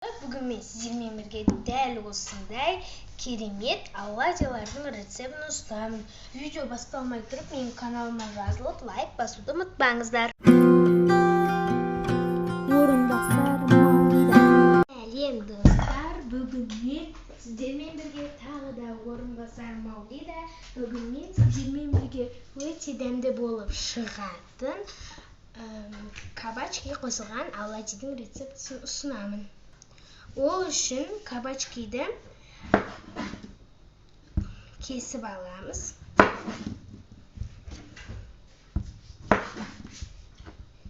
Бүгін мен сіздермен бірге дәл осындай керемет оладьялардың рецептін ұсынамын. Видео басталмай тұрып, менің каналыма жазылып, лайк басуды ұмытпаңыздар. Орынбасар Маулида. Сәлем, достар! Бүгін мен сіздермен бірге тағы да Орынбасар Маулида. Бүгін мен сіздермен бірге өте дәмді болып шығатын кабачки қосылған оладьидің рецептісін ұсынамын. Ол үшін кабачкиді кесіп аламыз.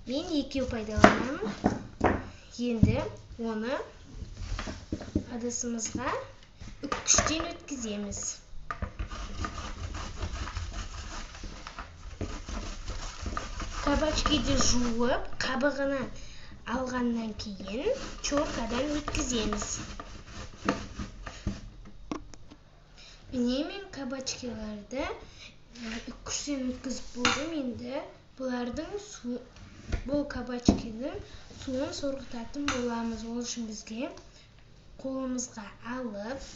Мен екеу пайдаланамын. Енді оны ыдысымызға үккіштен өткіземіз. Кабачкиді жуып, қабығынан алғаннан кейін теркадан өткіземіз. Міне, мен кабачкиларды үккіштен өткізіп болдым. Енді бұлардың су, бұл кабачкидің суын сорғытатын боламыз. Ол үшін бізге қолымызға алып,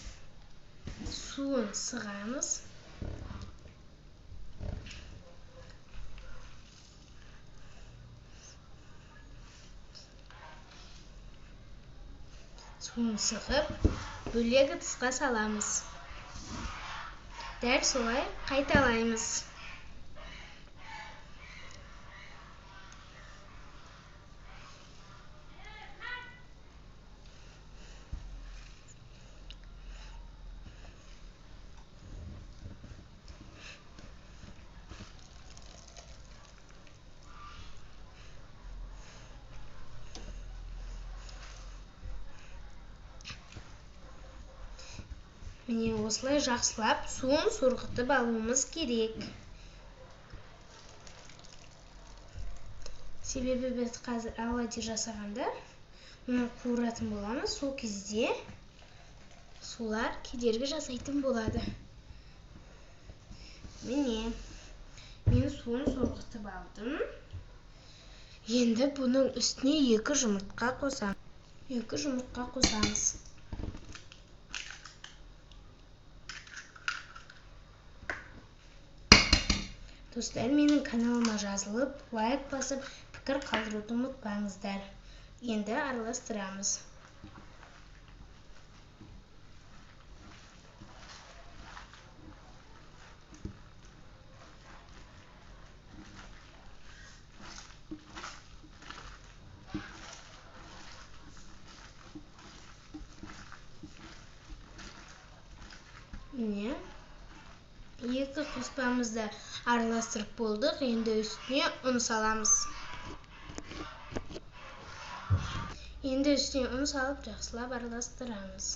суын сығамыз. Суын сығып, бөлек ыдысқа саламыз. Дәл солай қайталаймыз. Міне, осылай жақсылап суын сорғытып алуымыз керек. Себебі біз қазір оладьи жасағанда мұны қуыратын боламыз. Сол кезде сулар кедергі жасайтын болады. Міне, мен суын сорғытып алдым. Енді бұның үстіне екі жұмыртқа қосамыз. Екі жұмыртқа қосамыз. Достар, менің каналыма жазылып, лайк басып, пікір қалдыруды ұмытпаңыздар. Енді араластырамыз. Міне, екі қоспамызды араластырып болдық. Енді үстіне ұн саламыз. Енді үстіне ұн салып, жақсылап араластырамыз.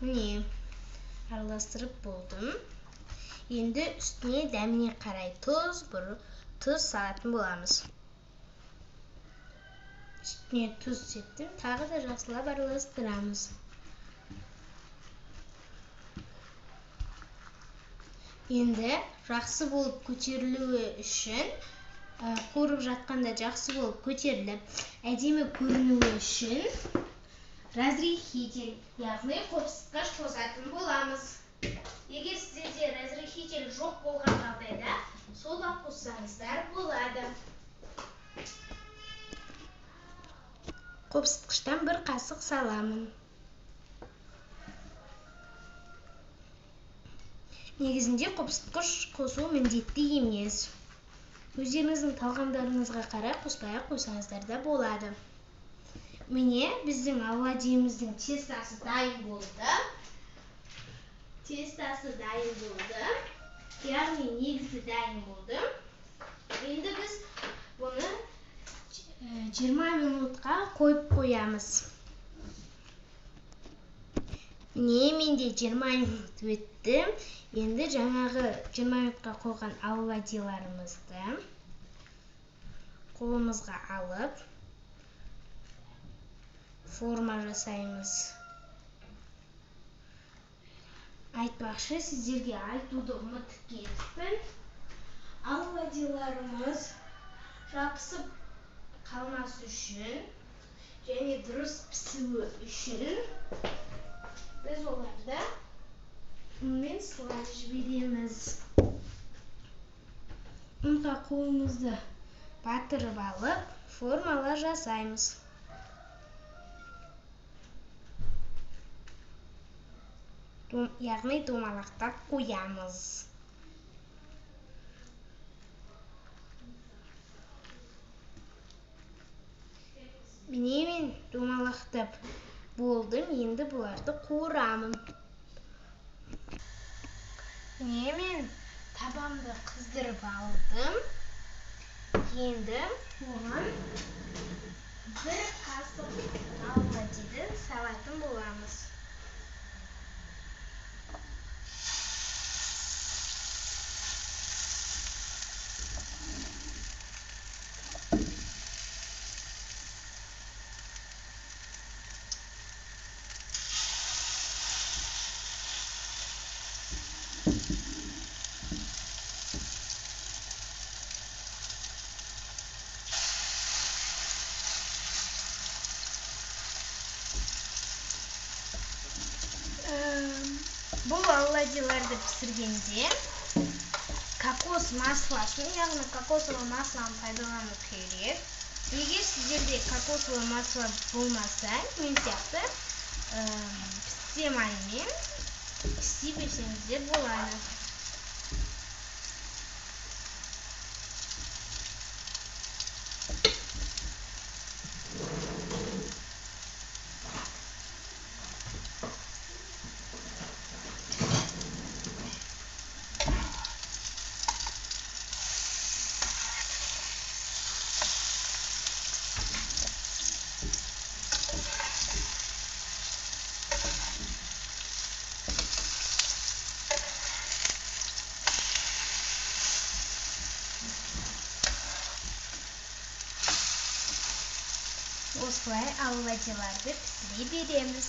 Міне, араластырып болдым. Енді үстіне дәміне қарай тұз салатын боламыз. Үстіне тұз септім, тағы да жақсылап араластырамыз. Енді жақсы болып көтерілуі үшін, қуырып жатқанда жақсы болып көтеріліп, әдемі көрінуі үшін разрыхитель, яғни қопсытқыш қосатын боламыз. Егер сіздерде разрыхитель жоқ болған жағдайда, сода қоссаңыздар болады. Қопсытқыштан бір қасық саламын. Негізінде қопсытқыш қосу міндетті емес. Өздеріңіздің талғамдарыңызға қарай қоспай-ақ қойсаңыздар да болады. Міне, біздің оладьиміздің тестасы дайын болды. Тестасы дайын болды. Яғни негізі дайын болды. Енді біз бұны 20 минутқа қойып қоямыз. Міне, менде 20 минут өтті. Енді жаңағы 20 минутқа қойған оладьиларымызды қолымызға алып форма жасаймыз. Айтпақшы, сіздерге айтуды ұмытып кетіппін. Оладьиларымыз жабысып қалмас үшін және дұрыс пісуі үшін біз оларды ұнмен сылап жібереміз. Ұнға қолымызды батырып алып, формалар жасаймыз. Яғни домалақтап қоямыз. Міне, мен домалақтап болдым, енді бұларды қуырамын. Міне, мен табамды қыздырып алдым. Енді оған бір қасық оладьиді салатын боламыз. Бұл оладьиларды пісіргенде кокос маслосын, яғни кокосовый маслоны пайдалану керек. Егер сіздерде кокосовый масло болмаса, мен сияқты пісте майымен істей берсеңіздер болады. Осылай оладьиларды пісіре береміз.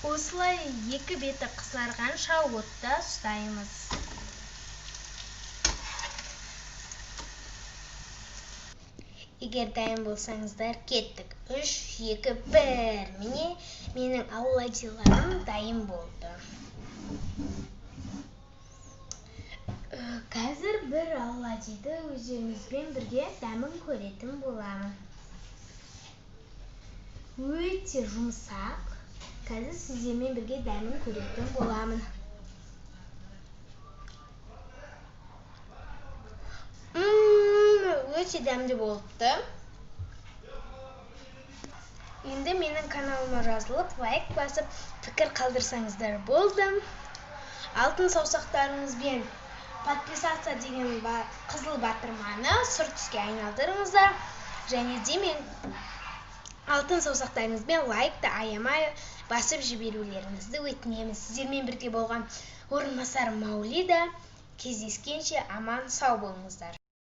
Осылай екі беті қызарғанша отта ұстаймыз. Егер дайын болсаңыздар, кеттік. 3, 2, 1. Міне, менің оладьиларым дайын болды. Қазір бір оладьиді өздеріңізбен бірге дәмін көретін боламын. Өте жұмсақ. Қазір сіздермен бірге дәмін көретін боламын. Өте дәмді болыпты. Енді менің каналыма жазылып, лайк басып, пікір қалдырсаңыздар болды. Алтын саусақтарыңызбен подписаться деген қызыл батырманы сұр түске айналдырыңыздар. Және де мен алтын саусақтарыңызбен лайкты аямай басып жіберулеріңізді өтінемін. Сіздермен бірге болған Орынбасар Маулида. Кездескенше аман сау болыңыздар.